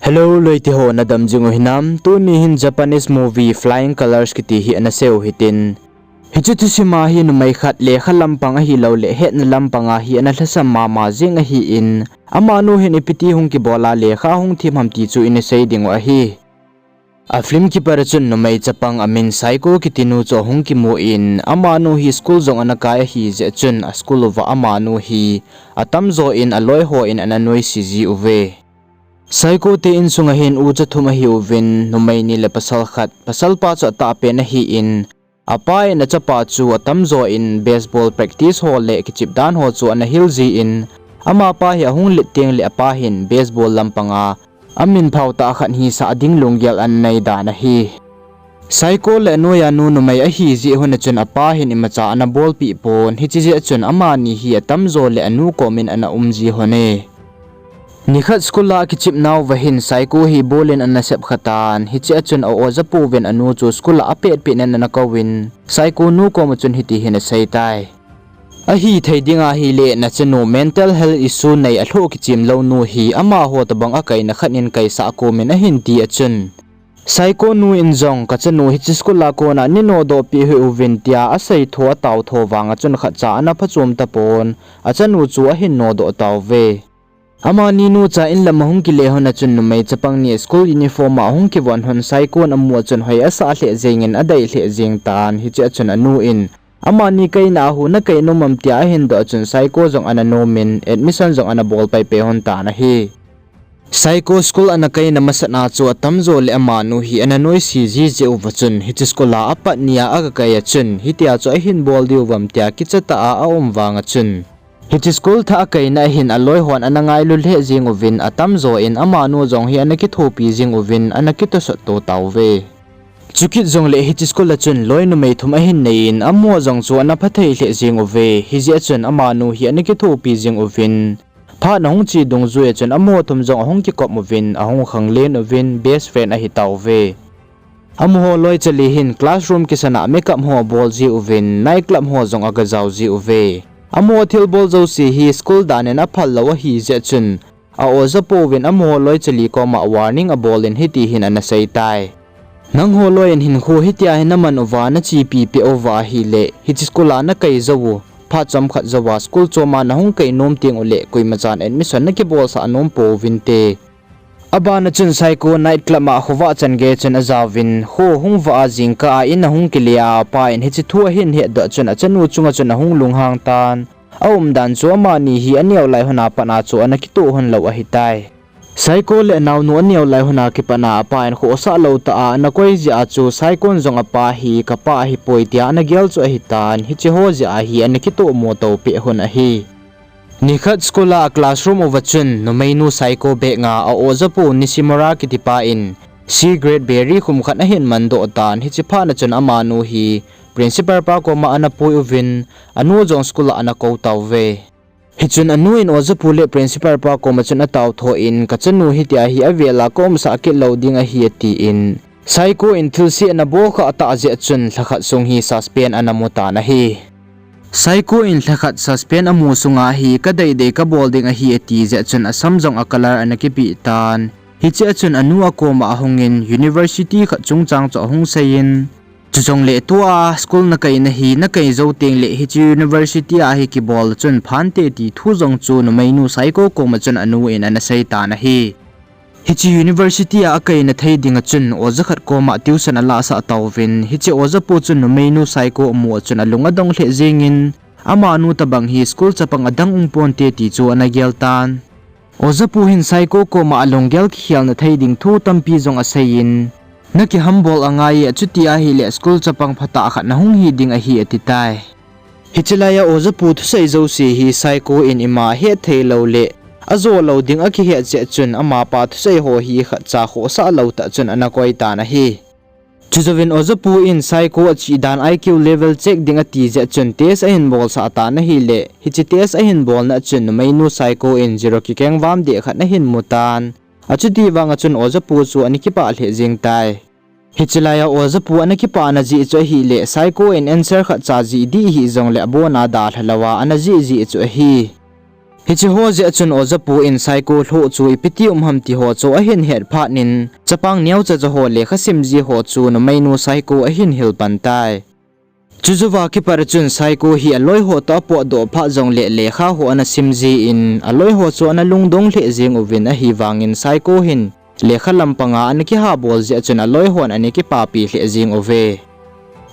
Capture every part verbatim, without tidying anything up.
Hello, loite ho, nadam jing u hinam? Tuni hin Japanese movie Flying Colors kiti hi ana sei u hitin. Hiche thusima hi numei khat lekha lampang ahilouleh hetna lampanga hi ana lhasam mama jing ahin, amanu hin ipi ti hung kibol a lekha ahung them ham ti chu ina sei ding u ahi. A film kipat a chun numei chapang amin Saiko kiti nu chu ahung kimu in, amanu hi school jong ana kai ahi jeh chun a school uva amanu hi atamjo in aloi ho in ana noise ji uve. Saiko te insunga hin ucha thum ahi uvin, numei ni le pasal khat, pasalpa chu atahpen ahin, apa in achapa chu atamjo in baseball practice ho le kichep dan ho chu ana hil jin, amapa hi ahung let teng le apa hin baseball lampanga amin phao tah khat hisah ding lunggel ana nei dan ahi. Saiko le anoiya nu numei ahi jeh hon a chun apa hin imacha ana bolpeh pon, hiche jeh a chun amani hi atamjo le anu komin ana um ji hon e. Nikhat school a akichep nauva hin Saiko hi ball in ana sepkha tan, hiche a chun a ojapu vin anu chu school a apetpet in ana kouvin, Saiko nu koma chun hiti hin asei tai. Ahithei ding ahile, nachanu mental health issue nei alhoh kichem lou nu hi amaho tobang akaina khat in kaisah komin ahin ti a chun, Saiko nu in jong, kachanu hiche school a kona neinodoh peh hih uvin tia asei tho atao tho vanga chun khatcha ana phachom tapon, achanu chu ahin nodoh tauve. Amani nucha in lam ahung kile hon a chun numei chapang ni school uniform a ahung kivon hon Saiko in amu a chun hoi asah lheh jengin adei lheh jeng tan, hiche a chun anu in, amani kaina a hu nakai nom am tia ahin doh a chun Saiko jong ana nomin admission jong ana bol paipai hon tan ahi. Saiko school ana kaina masat a chu atamjo le amanu hi ana noise ji jeh uva chun hiche school a apat nia aga kai a chun hitia chu ahin bol diu vam tia kichatah a aum vanga chun, hiche school thah akaina ahin aloi hon ana ngailu lheh jeng uvin atamjo in amanu jong hi ana kithopi jing uvin ana kitosot to tauve. Chukit jongle hiche school a chun loi numei thum ahin nei in amaho jong chu ana phathei lheh jeng uve, hijeh a chun amanu hi ana kithopi jing uvin, phat ahung che dungjui a chun amaho thum jong ahung kikop uvin ahung khanglen uvin best friend ahi tauve. Amaho loi chali hin classroom kisana makeup ho abol ji uvin night club ho jong aga jao ji uve. Amaho thilbol jouse hi school dan in aphal lou ahi jeh chun, a ojapu vin amaho loi chali koma warning abol in hiti hin ana sei tai. Nangho loi in hinkho hitia hi naman uva nachepi peh uva ahile, hiche school a nakai jou u, phat chomkhat jouva school chom a nahung kai nom teng uleh koimachan admission nakibolsah nom pouvinte. Abana chun Saiko night club a khovah chan gei chun ajaovin, kho hung vah a jingkah a in ahung kile a apa in hiche thu ahin hetdoh chun achanu chunga chun ahung lunghang tan. Aumdan chu amani hi aneo lai hon a pat a chu ana kitoh hon lou ahitai. Saiko le anaonu aneo lai hon a kipat a apa in khohsah lou tah a ana koi jeh a chu Saiko in jong apa hi kapa ahipoi tia ana gel chu ahitan, hiche ho jeh a hi ana kitoh mo to peh hon ahi. Nikhat school a classroom uva chun numeinu Saiko bag a a ojapu Nishimura kitipa in cigarette beri khum khat ahin mandoh tan, hiche phat a chun amanu hi principal pa koma ana pui uvin, anu jong school a ana kou tauve. Hichun anu in ojapu le principal pa koma chun atao tho in, kachanu hitia hi avel a kaumsah kit lou ding ahi atin, Saiko in thilse ana bol khah tah jeh chun lhakhat sung hi suspend ana mu tan ahi. Saiko in lhakhat suspend amu sunga hi kadeidei kabol ding ahi ati jeh chun asam jong a color ana kipeh tan. Hiche a chun anu akoma ahungin university khat chungchang chu ahung seiyin, chujongle tua school nakai nahi, nakai jou tengle hiche university a hi kibol chun phante ti thu jong chu numeinu Saiko koma chun anu in ana sei tan ahi. Hiche university a akaina thei dinga chun oja khat koma tuition alahsah tauvin, hiche ojapu chun numeinu Saiko amu a chun alung adong lheh jengin, amanu tobang hi school chapang adang um ponte ti chu ana gel tan. Ojapu hin Saiko koma alunggel kikhelna thei ding thu tampi jong aseiyin, nakihambol angai e, achuti ahile school chapang phatah khat nahung hi ding ahi atitai. Hiche laiya ojapu thusei jouse hi Saiko in ima hetthei loule ajo lou ding akihet jeh chun amapa thusei ho hi khatcha khohsah lou tah chun ana koi tan ahi. Chujouvin ojapu in Saiko achih dan I Q level check ding ati jeh chun test ahin bolsah tan ahile, hiche test ahin bolna chun numeinu Saiko in zero kikeng vam deh khat ahin mu tan. Achuti vanga chun ojapu chu ana kipah lheh jeng tai. Hiche laiya ojapu ana kipahna jeh chu ahile, Saiko in answer khatcha jih dih hih jongle abona dalha louva ana jih jeh chu ahi. Hiche ho jeh a chun ojapu in Saiko lhoh chu ipi ti um ham ti ho chu ahin het phat in, chapang neocha cha ho lekha sim ji ho chu numeinu Saiko ahin hil pan tai. Chujouva kipat a chun Saiko hi aloi ho toh apotdoh phat jongle lekha ho ana sim ji in, aloi ho chu ana lungdong lheh jeng uvin, ahivangin Saiko hin lekha lampanga ana kihabol jeh a chun aloi hon ana kipapi lheh jeng uve.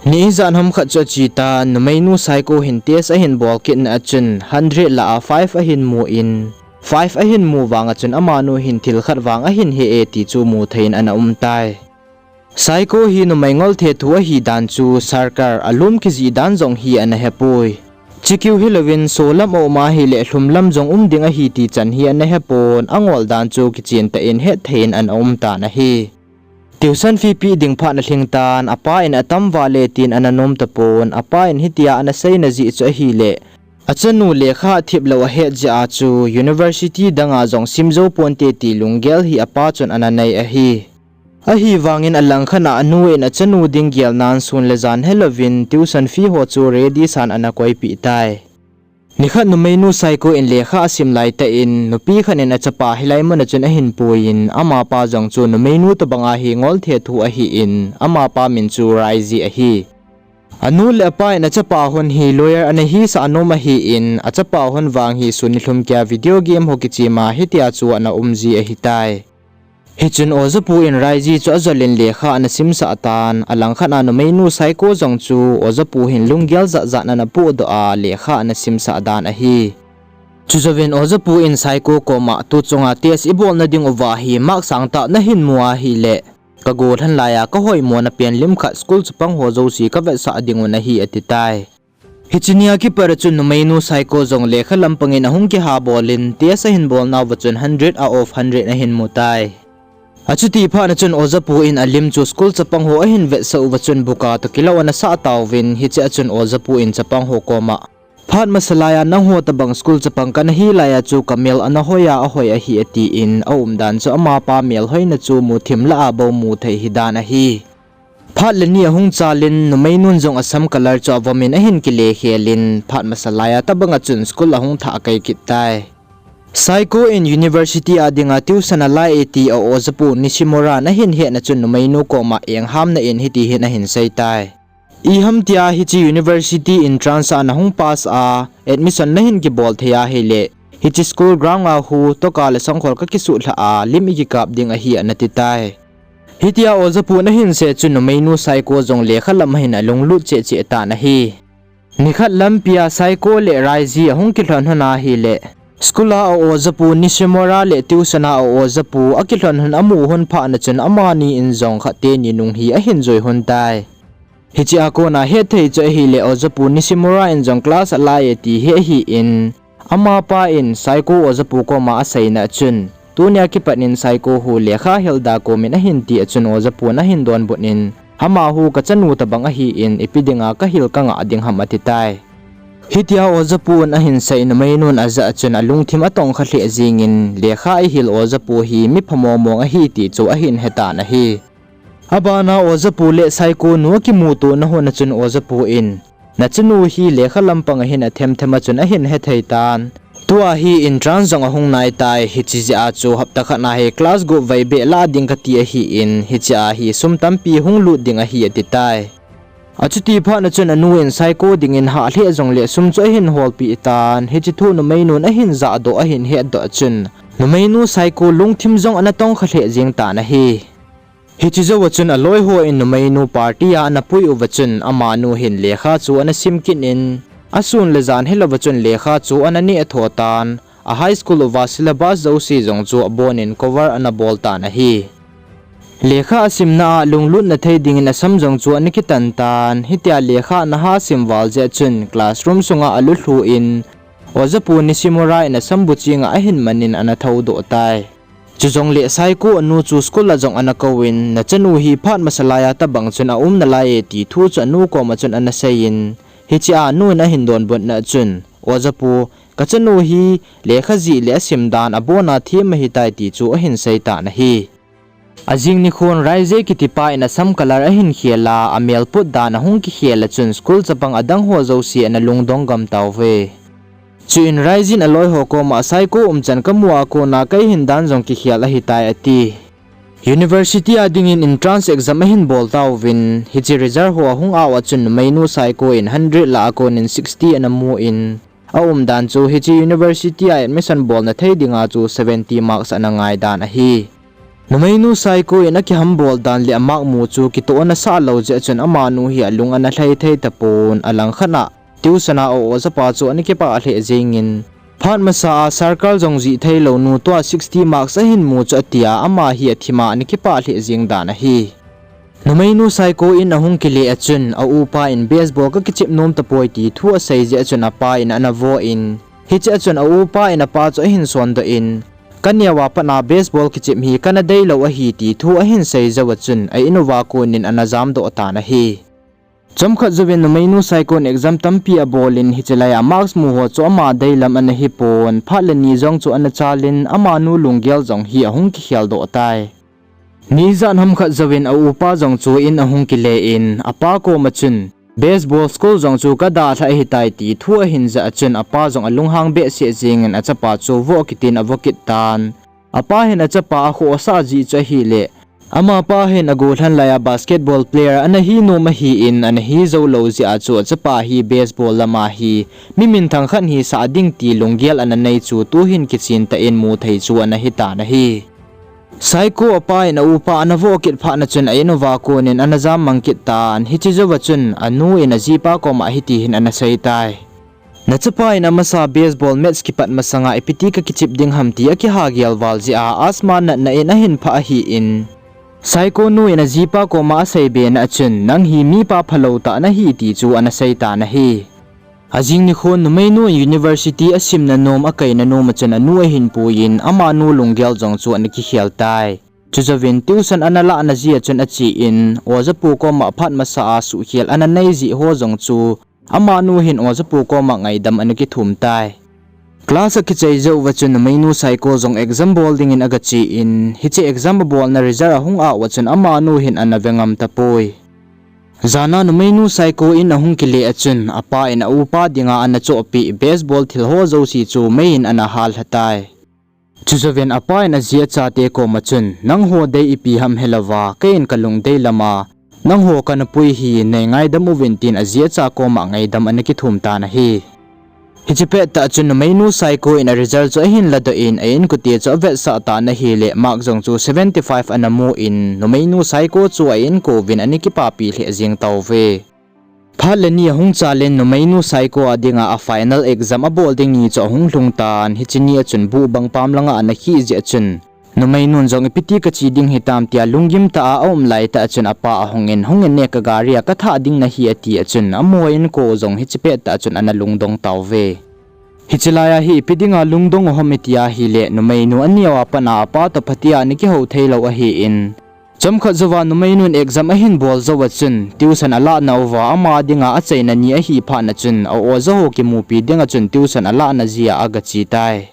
Ni ijat ham khat chu ache tan, numeinu Saiko hin test ahin bol kit na a chun hundred lah a five ahin mu in, five ahin mu vang a chun amanu hin thil khat vang ahin he e ti chu mu thei in ana um tai. Saiko hi numei ngol thethu ahi dan chu sarkar alum kijih dan jong hi ana hepoi. Chukeu hilouvin solam a um ahile lhumlam jong um ding ahi ti chan hi ana hepon, angol dan chu kichen tah in hetthei in ana um tan ahi. Tuition fee peh ding phat ana lhing tan, apa in atam vale tin ana nom tapon, apa in hitia ana seina jeh chu ahile, achanu lekha athip lou ahet jeh a chu university danga jong sim jou ponte ti lunggel hi apa chun ana nei ahi. Ahivangin alangkhat a anu in achanu ding gelnan sun le jan helouvin tuition fee ho chu ready san ana koipeh tai. Nikhat numeinu Saiko in lekha asim laitah in, nupi khat in achapa hilai mun a chun ahin pui in, amapa jong chu numeinu tobanga hi ngol thethu ahi in, amapa min chu Raiji ahi. Anu le apa in achapa hon hi lawyer ana hisah nom ahi in, achapa hon vang hi sun nilhum kia video game ho kichema hitia chu ana um ji ahitai. Hichun ojapu in Raiji chu ajol in lekha ana simsah tan, alangkhat a numeinu Saiko jong chu ojapu hin lunggel jat jat in ana pohdoh a lekha ana simsah dan ahi. Chujouvin ojapu in Saiko koma, tu chunga test ibolna ding uva hi mark sangtah nahin mu ahile, kagolhan laiya kahoimona pen lim khat school chapang ho jouse kavetsah dingu nahi, atitai. Hiche nia kipat a chun numeinu Saiko jong lekha lampangin ahung kihabol in test ahin bolnauva chun hundred out of hundred ahin mu tai. Achuti phat a chun ojapu in alim chu school chapang ho ahin vetsah uva chun buka toh kilou ana sah tauvin, hiche a chun ojapu in chapang ho koma, phat masa laiya nangho tobang school chapang kana hi laiya chu kamel ana hoiya ahoi ahi, atin, aumdan chu amapa melhoina chu muthim lah a bou mu thei hidan ahi. Phat le ni ahung chal in numeinun jong asam color chu avom in ahin kile khel in, phat masa laiya tobanga chun school ahung thah kai kit tai. Saiko in university a dinga tuition alai e ti a ojapu Nishimura in ahin hetna chun numeinu koma enghamna in hiti hin ahin sei tai. Iham tia hiche university entrance a nahung pass a, admission nahin kibol thei ahile, hiche school ground a hu toka le sangkhol kakisutlhah a lim ikikap ding ahi, ana ti tai. Hitia ojapu in ahin sei chun numeinu Saiko jong lekha lam ahin alunglut cheh cheh tan ahi. Nikhat lampia Saiko le Raiji ahung kilhon lhon ahile, school a ojapu Nishimura le tuition a ojapu akilhon lhon amu lhon phat a chun amani in jong khat teni nung hi ahin jui lhon tai. Hichea kona hetthei chu ahile ojapu Nishimura in jong class alai e ti hi ahin, amapa in Saiko ojapu koma aseina chun, tunia kipat in Saiko hu lekha hilda komin ahin ti a chun ojapu in ahin donbut in, ama hu kachanu tobang ahin, ipi dinga kahil kangah ding ham, ati tai. Hitia ojapu in ahin sei numeinun ajah a chun alungthim atongkha lheh jengin, lekha ihil ojapu hi mipha mongmong ahi ti chu ahin hetan ahi. Abana ojapu le Saiko nu akimutona hun a chun ojapu in, nachanu hi lekha lampang ahin, athemthem a chun ahin hethei tan. Tua hi entrance jong ahung nai tai, hiche jeh a chu hapta khat na hi class gup vei beh la ding kati ahin, hichea hi sum tampi hung lut ding ahi, ati tai. Achuti phat a chun anu in Saiko dingin hah lheh jongle sum chu ahin holpeh tan, hiche thu numeinun ahin jahdoh ahin hetdoh a chun, numeinu Saiko lungthim jong ana tongkha lheh jeng tan ahi. Hiche jouva chun aloi ho in numeinu party a ana pui uva chun amanu hin lekha chu ana sim kit in, asun le jan hilouva chun lekha chu ana neh tho tan, a high school uva syllabus jouse jong chu abonin cover ana bol tan ahi. Lekha asimna a lunglutna thei dingin asam jong chu ana kitan tan, hitia lekha ana ha sim val jeh a chun classroom sunga alutlhu in, ojapu Nishimura in asambu chenga ahin manin ana thoudoh tai. Chujongle Saiko anu chu school a jong ana kouvin, nachanu hi phat masa laiya tobang chun aum nalai e ti thu chu anu koma chun ana seiyin, hichea anu in ahin donbutna chun, ojapu, kachanu hi lekha jih le asim dan abona them ahitai ti chu ahin sei tan ahi. Ajing nikhon Raije kitipa in asam color ahin khel a, amel put dan ahung kikhel a chun school chapang adang ho jouse ana lungdong gam tauve. Chuin Raijin aloi ho koma Saiko umchan kamu a kona kei hin dan jong kikhel ahitai ati. University a dingin entrance exam ahin bol tauvin, hiche result ho ahung a chun numeinu Saiko in hundred lah a konin sixty ana mu in, aumdan chu hiche university a admission bolna thei dinga chu seventy marks ana ngaidan ahi. Numeinu Saiko in akihambol dan le amark mu chu kitoh ana sah lou jeh chun amanu hi alung ana lhai thei tapon, alangkhat a tuition a o, ojapa chu ana kipah lheh jengin, phat masa a circle jong jih thei lou nu tua sixty marks ahin mu chu atia ama hi athima ana kipah lheh jeng dan ahi. Numeinu Saiko in ahung kile a chun, a upa in baseball kakichep nom tapoi ti thu asei jeh a chun apa in ana vo in, hiche a chun a upa in apa chu ahin sondoh in, kaneo a pat a baseball kichep hi kana deilou ahi ti thu ahin sei jou a chun, a in uva konin ana jamdoh tan ahi. Chomkhat jouvin numeinu Saiko in exam tampi abolin, hiche laiya marks mu ho chu ama deilam ana hipon, phat le ni jong chu ana chalin, amanu lunggel jong hi ahung kikheldoh tai. Ni ijat ham khat jouvin a upa jong chu in ahung kile in, apa koma chun, baseball school jong chu kadalhah ahitai ti thu ahin jah a chun, apa jong alunghang behseh jengin achapa chu vo kitin avo kit tan. Apa hin achapa akhohsah jeh chu ahile, amapa hin agollhang laiya basketball player ana hi nom ahin, ana hi jou lou jeh a chu achapa hi baseball lama hi mi minthang khat hisah ding ti lunggel ana nei chu tuhin kichen tah in mu thei chu ana hitan ahi. Saiko apa in a upa ana vo kit phat a chun a in uva konin ana jammang kit tan, hiche jouva chun anu in ajipa koma hiti hin ana sei tai. Nachapa in amasa baseball match kipat masanga ipiti kakichep ding ham ti akiha gel val jeh a asthma natna in ahin phah ahin, Saiko nu in ajipa koma asei bena a chun, nang hi mipa phalou tah nahi ti chu ana sei tan ahi. Ajing nikhon numeinu in university asimna nom, akaina nom a chun anu ahin puiyin, amanu lunggel jong chu ana kikhel tai. Chujouvin tuition ana lahna jeh a chun achen, ojapu koma phat masa a suhkhel ana nei jeh ho jong chu, amanu hin ojapu koma ngaidam ana kithum tai. Class akichai jouva chun numeinu Saiko jong exam bol dingin agachen, hiche exam abolna result ahung a uva chun amanu hin ana ve ngam tapoi. Jana numeinu Saiko in ahung kile a chun, apa in a upa dinga ana chohpeh baseball thil ho jouse chu meiyin ana hallha tai. Chujouvin apa in aji achate koma chun, nangho dei ipi ham helouva, keiin kalung dei lama, nangho kana pui hi, nei ngaidam uvin tin aji acha koma ngaidam ana kithum tan ahi. Hiche pettah chun numeinu Saiko in a result chu ahin ladoh in, a inkote chu avetsah tan ahile, mark jong chu seventy five ana mu in, numeinu Saiko chu a inkouvin ana kipapi lheh jeng tauve. Phat le ni ahung chalin numeinu Saiko a dinga a final exam abol ding ni chu ahung lhung tan, hiche ni a chun buh bang pam langa ana khih jeh a chun, numeinun jong ipiti kache ding hitam tia lunggim tah a aum laitah a chun apa ahungin, hung in ne, ka gari a kathah ding nahi ati a chun, amaho inko jong hiche pettah a chun ana lungdong tauve. Hiche laiya hi ipi dinga lungdong u ham iti ahile, numeinu aneo a pat a apa toh phatea ana kihou theilou ahin, chomkhat jouva numeinun exam ahin bol jouva chun, tuition alah nauva ama dinga achaina ni ahi phat a chun, a oja ho kimupi dinga chun tuition alahna jeh a agache tai.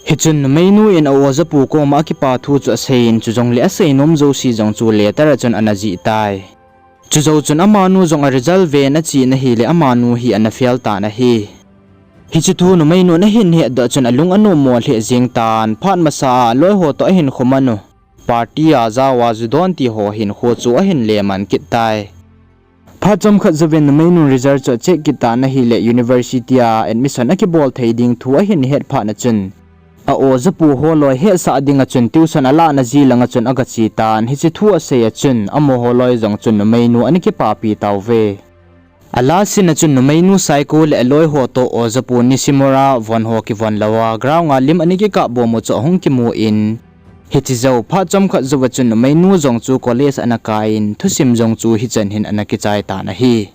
Hichun numeinu in a ojapu koma akipa thu chu aseiyin, chujongle asei nom jouse jong chu letter a chun ana jih tai. Chujou chun amanu jong a result ven achen ahile amanu hi ana fail tan ahi. Hiche thu numeinun ahin hetdoh chun alung anommo lheh jeng tan, phat masa a aloiho toh ahin khoman u, party a jaova ju don ti ho hinkho chu ahin leman kit tai. Phat chomkhat jouvin numeinun result chu acheck kit tan ahile university a admission akibol thei ding thu ahin het phat a chun, a ojapu holoi hetsah dinga chun tuition alahna ji langa chun agache tan, hiche thu asei a chun amaho loi jong chun numeinu ana kipapi tauve. A last scene a chun numeinu Saiko le aloiho toh ojapu Nishimura von ho kivon louva ground a lim ana kikap bom u chu ahung kimu in, hiche jou phat chomkhat jouva chun numeinu jong chu college ana kai in, thusim jong chu hichan hin ana kichai tan ahi.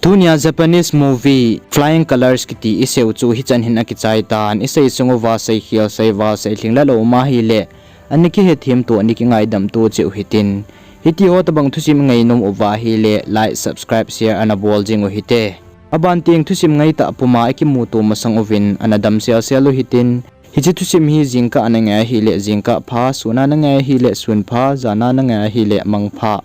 Tunia Japanese movie Flying Colors kiti iseiu chu hichan hin akichai tan, isei sung uva seikhel, seival, seilhing lalou um ahile, ana kihethem to, ana kingaidam to cheh u hitin. Hitiho tobang thusim ingainom uva ahile, like, subscribe, share ana bol jing u hite. Aban teng thusim ngaitah puma ikimuto masang uvin ana damselsel u hitin. Hiche thusim hi jingkah ana ngai ahile jingkah pha, suna nangai ahile sun pha, jana nangai ahile mang pha.